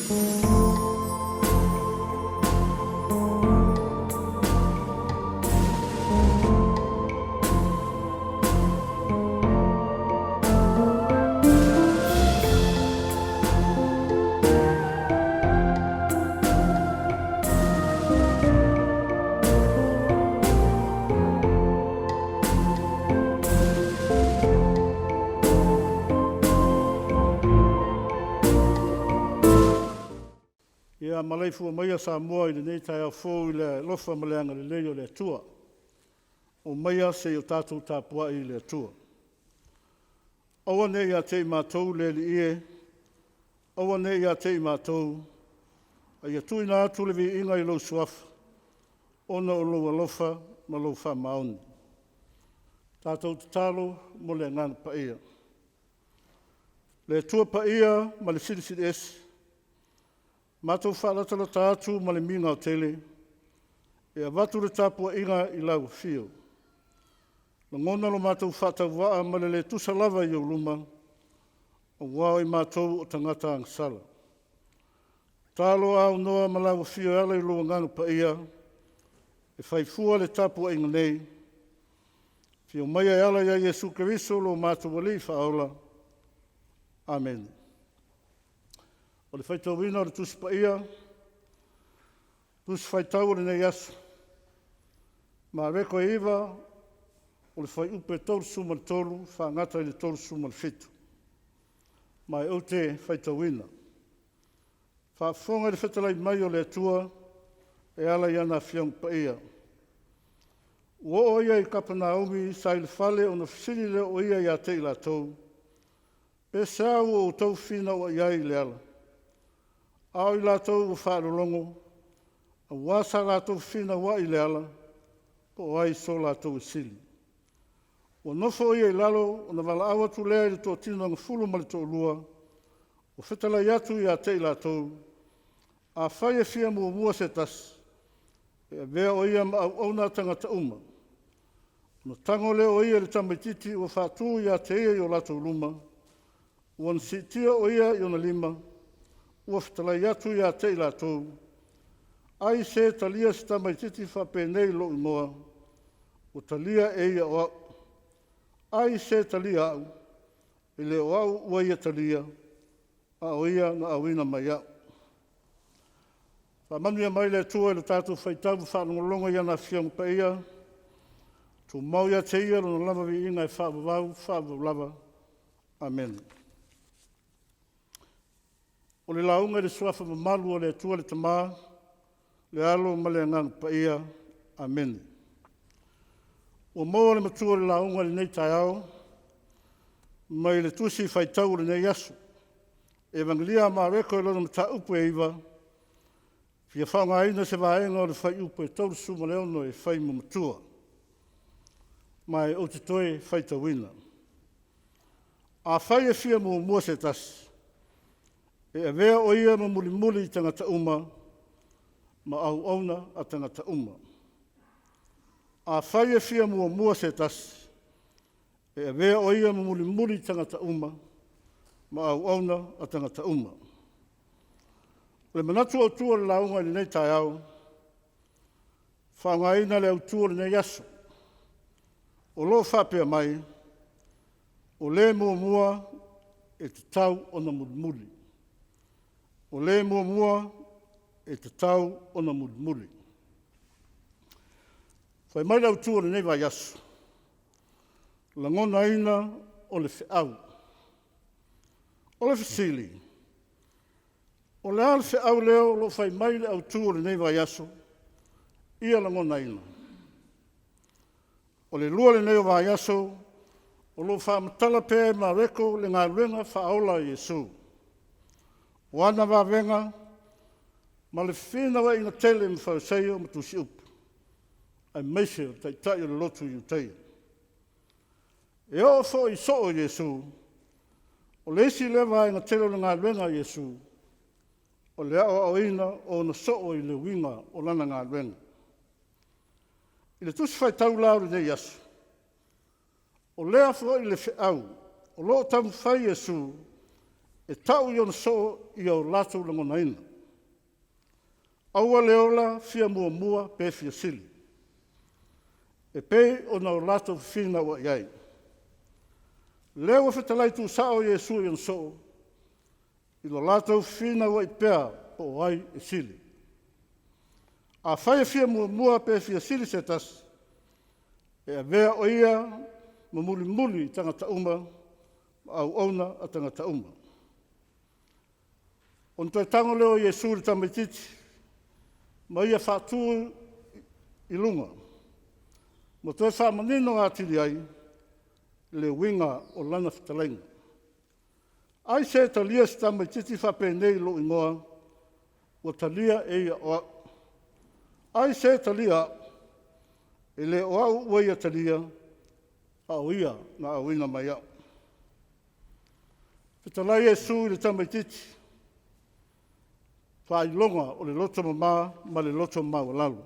Ia maleifua maia Samoa i lenei taeao fou i le alofa ma le agalelei o le Atua. Aumaia se i o tatou tapuai i le Atua. Aua ne i ia te i matou le Alii e, aua ne i ia te i matou, a ia tuuina atu le viiga i lou Suafa ona o lou alofa ma lou faamaoni. Tatou tatalo mo le Agaga Paia. Le Atua Paia ma le Silisili Ese, matou te faalatalata atu ma le migao tele e avatu le tapuaiga i lau Afio. Lagona lo matou faatauvaa ma le le tusa lava i ou luma, aua o i matou o tagata agasala. Tatalo aunoa ma lau Afio e ala i lou Agaga Paia e fai fua le tapuaiga nei. Afio maia e ala ia Iesu Keriso lo matou Alii Faaola. Amene. O le faitauina o le Tusi Paia, Tusi Faitau o lenei aso, Mareko e 9, o le fuaiupu e 33 faagata i le 37. Ma ou te faitauina. Faafofoga i le fetalai mai o le Atua e ala i ana Afioga Paia. Ua oo ia i Kapenaume sa i le fale ona fesili lea o Ia ia te i latou, “Pe sea ua outou fefinauai ai i le ala?” A o i latou ua faalologo, aua sa latou fefinauai i le ala, po o ai so latou e sili. Ua nofo ia i lalo ona valaau atu lea i le toatino agafulu ma le toalua, ua fetalai atu ia te i latou, “Afai e fia muamua se tasi, e avea o ia ma auauna a tagata uma.” Ona tago lea o ia i le tamaitiiti ua faatu ia te ia i o latou luma, ua na siitia o ia i ona lima, ua fetalai atu ia te i latou, “Ai se talia se tamaitiiti faapenei i lou igoa, ua talia e ia o au. Ai se talia au, e le o au ua ia talia, a o Ia na auina mai au.” Faamanuia mai le Atua i le tatou faitau ma faalogologo i ana Afioga Paia, tumau ia te Ia Lona lava viiga e faavavau, faavavau lava. Amene. O le lauga i le Suafa mamalu o le Atua le Tama, le Alo ma le Agaga Paia. Amene. Ua maua le matua o le lauga i lenei taeao mai le Tusi Faitau o lenei aso, Evagela a Mareko i lona mataupu e 9, e fia faaaogaina se vaega o le fuaiupu e 36 e fai ma matua. Ma ou te toe faitauina. Afai e fia muamua se tasi, e avea o ia ma mulimuli i tagata uma, ma auauna a tagata uma. Afai e fia muamua se tasi, e avea o ia ma mulimuli i tagata uma, ma auauna a tagata uma. O le manatu autu o le lauga i lenei taeao, faaaogaina le autu o lenei aso, o lo o faapea mai, o le muamua e tatau ona mulimuli. O le muamua e tatau ona mulimuli. Fai mai le autu o lenei vaiaso, Lagonaina o le feau. O le fesili; O le a le feau lea o lo o fai mai le autu o lenei vaiaso ia lagonaina? O le lua lenei o vaiaso o lo o faamatala pea e Mareko le galuega faaola a Iesu, o ana vavega ma le fefinauaiga tele ma Fariseio ma Tusi Upu aemaise o Taitai o le lotu Iutaio. E oo foi i soo o Iesu, o le isi lea vaega tele o le galuega a Iesu, o le aoaoina o ona soo i le uiga o lana galuega. I le Tusi Faitau la o lenei aso, o lea foi le feau o lo o taumafai Iesu E tau i ona soo ia o latou lagonaina. Aua le ola fia muamua pe fia sili, e pei ona o latou fefinauai ai. O lea ua fetalai tuusao Iesu i ona soo i lo latou fefinauai pea po o ai e sili. Afai e fia muamua pe fia sili se tasi, e avea o ia ma mulimuli i tagata uma ma auauna a tagata uma. Ona toe tago lea o Iesu i le tamaitiiti ma ia faatu i luga ma toe faamanino atili ai le uiga o lana fetalaiga. Ai se talia se tamaitiiti faapenei i lou igoa, ua talia e ia o au. Ai se talia au, e le o au ua ia talia, a o Ia na auina mai au. Fetalai Iesu i le tamaitiiti, faailoga o le lotomama ma le lotomaualalo.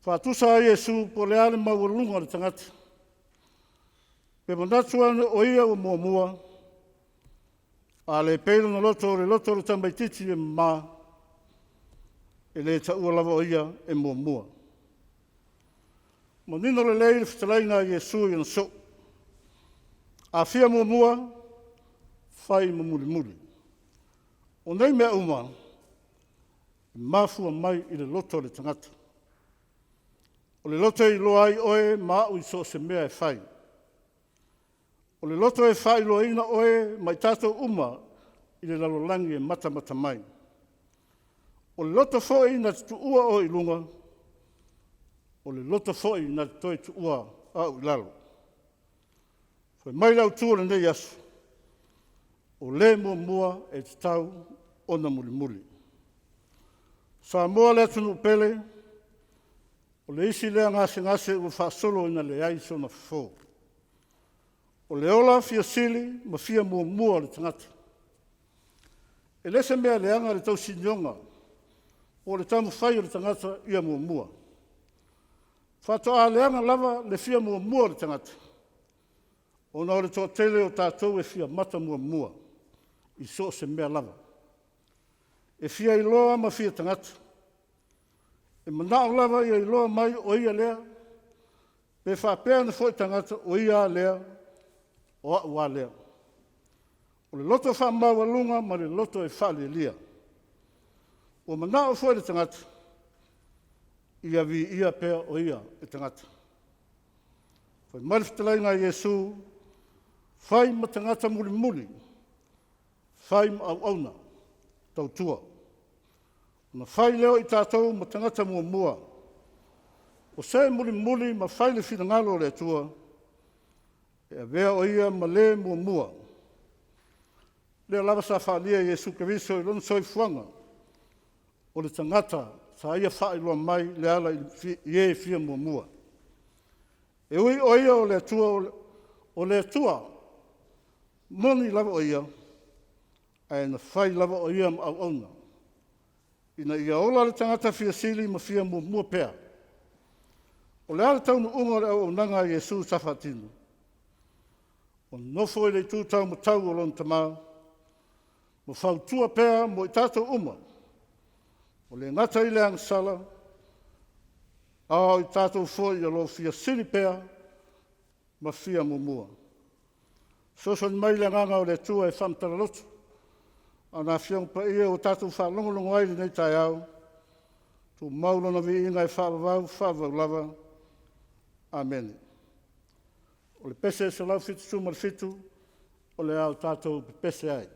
Faatusa ai Iesu po o le a le maualuga o le tagata, pe manatu ane o ia ua muamua, a le pei lona loto o le loto o le tamaitiiti e mama, e le taua lava o ia e muamua. Manino lelei le fetalaiga a Iesu i ona soo, a fia muamua, fai ma mulimuli. O nei mea uma, e mafua mai i le loto o le tagata. O le loto e iloa ai oe ma au i so o se mea e fai. O le loto e faailoaina oe ma i tatou uma i le lalolagi e matamata mai. O le loto foi na te tuua oe i luga, o le loto foi na te toe tuua au i lalo. Fai mai le autu o lenei aso, o le muamua e tatau ona mulimuli. Samoa le atunuu pele, o le isi lea gasegase ua faasolo ina leai sona fofo. O le ola fia sili ma fia muamua o le tagata. E le o se mea leaga le tausinioga po o le taumafai o le tagata ia muamua. Faatoa leaga lava le fia muamua o le tagata ona o le toatele o tatou e fia mata muamua i so o se mea lava. E fia iloa ma fia tagata. E manao lava ia iloa mai o ia lea, pe faapea ane foi tagata, o ia a lea, o au a lea. O le loto faamaualuga ma le loto e faalialia. Ua manao foi le tagata ia viia pea o ia e tagata. Fai mai le fetalaiga a Iesu, “Fai ma tagata mulimuli, fai ma auauna tautua, ona fai lea o i tatou ma tagata muamua.” O se mulimuli ma fai le finagalo o le Atua, e avea o ia ma le muamua. Lea lava sa faaalia e Iesu Keriso i lona soifuaga, o le tagata sa ia faailoa mai le ala i e fia muamua. E ui o Ia o le Atua, o le Atua moni lava o Ia, ae na fai lava o Ia ma auauna ina ia ola le tagata fia sili ma fia muamua pea. O le a le taunuuga o le auaunaga a Iesu sa faatino? Ua nofo i le itu taumatau o lona Tama ma fautua pea mo i tatou uma. Ua le gata i le agasala, a o i tatou foi o lo o fia sili pea ma fia muamua. Fesoasoani mai le Agaga o le Atua e faamatala loto a Lana Afioga Paia ua tatou faalogologo ai i lenei taeao, tumau Lona viiga e faavavau, faavavau lava. Amene. O le Pese 177 o le a tatou pepese ai.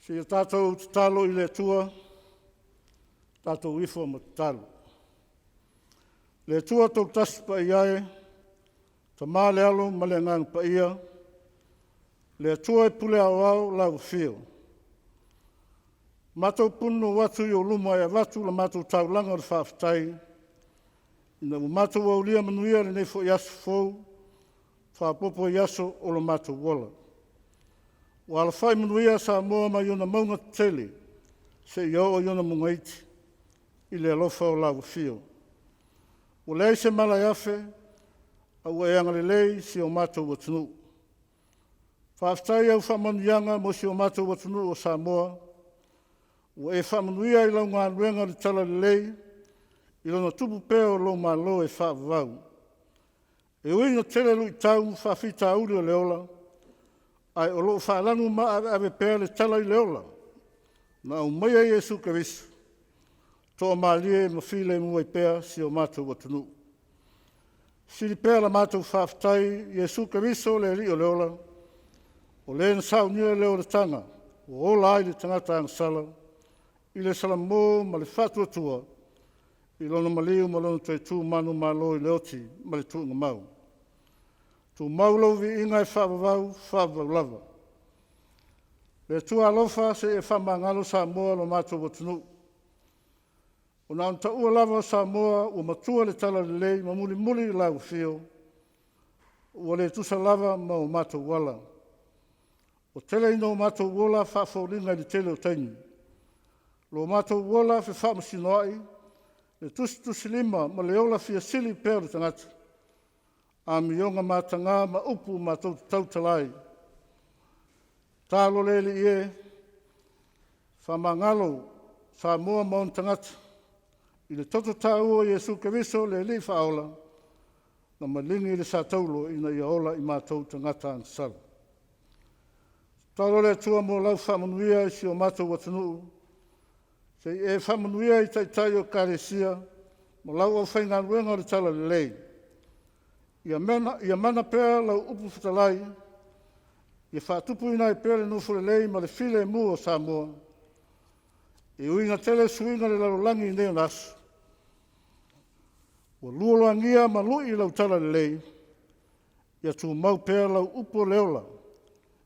Seia tatou tatalo i le Atua, tatou ifo ma tatalo. Le Atua Toatasi Paia e, Tama le Alo ma le Agaga Paia, le Atua e pule aoao lau Afio. Matou punonou atu i ou luma e avatu la matou taulaga o le faafetai ina ua matou aulia manuia lenei foi aso fou faaopoopo i aso o lo matou ola. Ua alafai manuia Samoa mai ona mauga tetele seia oo i ona mauga iti i le alofa o lau Afio. Ua leai se mala e afe a ua e agalelei i si o matou atunuu. Faafetai i au faamanuiaga mo si o matou atunuu o Samoa ua e faamanuia i lau galuega o le Talalelei i lona tupu pea o lou Malo e faavavau. E ui ina tele luitau ma faafitauli o le ola, ae o lo o faalanumaaveve pea le tala i le ola na aumaia e Iesu Keriso, toamalie ma filemu ai pea si o matou atunuu. Sili pea la matou faafetai i Iesu Keriso o le Alii o le ola, o Le na saunia le olataga ua ola ai le tagata agasala i le salamo ma le faatuatua i Lona maliu ma Lona toe tu manumalo i le oti ma le tuugamau. Tumau lou viiga e faavavau, faavavau lava. Le Atua alofa, se i e faamagalo Samoa lo matou atunuu. Ua na ona taua lava o Samoa ua matua i le talalelei ma mulimuli i lau Afio, ua le tusa lava ma o matou ala. Ua tele ina o matou ola faafoliga i le tele o taimi, lo matou ola fefaamasinoai, le tusitusilima ma le ola fia sili pea o le tagata, amioga mataga ma upu matou te tautala ai. Tatalo le Alii e, faamagalo Samoa ma ona tagata i le toto taua o Iesu Keriso o le Alii Faaola na maligi i le satauro ina ia ola i matou tagata agasala. Tatalo le Atua mo lau faamanuia i si o matou atunuu, se i e faamanuia i Taitai o Ekalesia ma lau aufaigaluega o le Talalelei. Ia mana pea lau upu fetalai ia faatupuina ai pea le nofo lelei ma le filemu o Samoa. E ui ina tele suiga o le lalolagi i nei ona aso, ua lualoagia ma lui lau talalelei, ia tumau pea lau upu o le ola,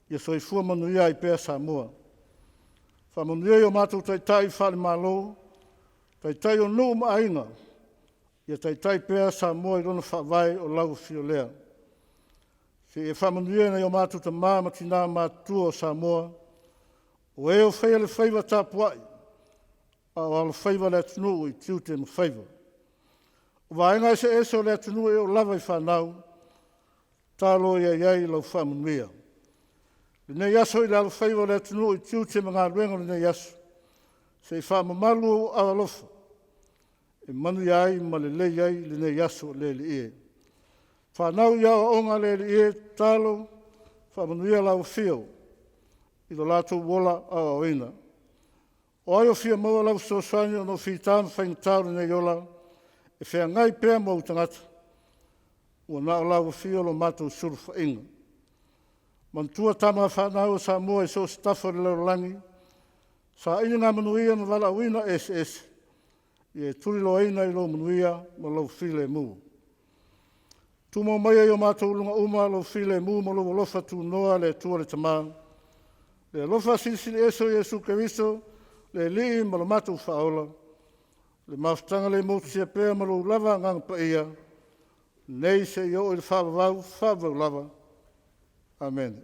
ia soifua manuia ai pea Samoa. Faamanuia i o matou Taitai faale-Malo, Taitai o nuu ma aiga, ia taitai pea Samoa i lona faavae o lau Afio lea. Se i e faamanuia i nai o matou tama ma tina matutua o Samoa, o e o faia le faiva tapuai a o alofaiva le atunuu i tiute ma faiva. O vaega eseese o le atunuu e oo lava i fanau, tatalo ia i ai lau faamanuia. Lenei aso i le alofaiva o le atunuu i tiute ma galuega o lenei aso, se i faamamalu i ou aao alofa e manuia ai ma lelei ai lenei aso le Alii e. Fanau i aoaoga le Alii e, tatalo faamanuia lau Afio i lo latou ola aoaoina. O ai o fia maua lau fesoasoani ona o fita ma faigata o lenei ola e feagai pea ma ou tagata, ua na o lau Afio lo matou sulufaiga. Manatua tama fanau a Samoa i so o se tafa o le lalolagi, sailiga manuia ma valaauina eseese, ia e tuliloaina i lou manuia ma lou filemu. Tumau maia i o matou luga uma lou filemu ma lou alofa tunoa le Atua le Tama, le alofa Silisili Ese o Iesu Keriso le Alii ma lo matou Faaola, le mafutaga le motusia pea ma lou lava Agaga Paia, nei seia oo i le faavavau, faavavau lava. Amene.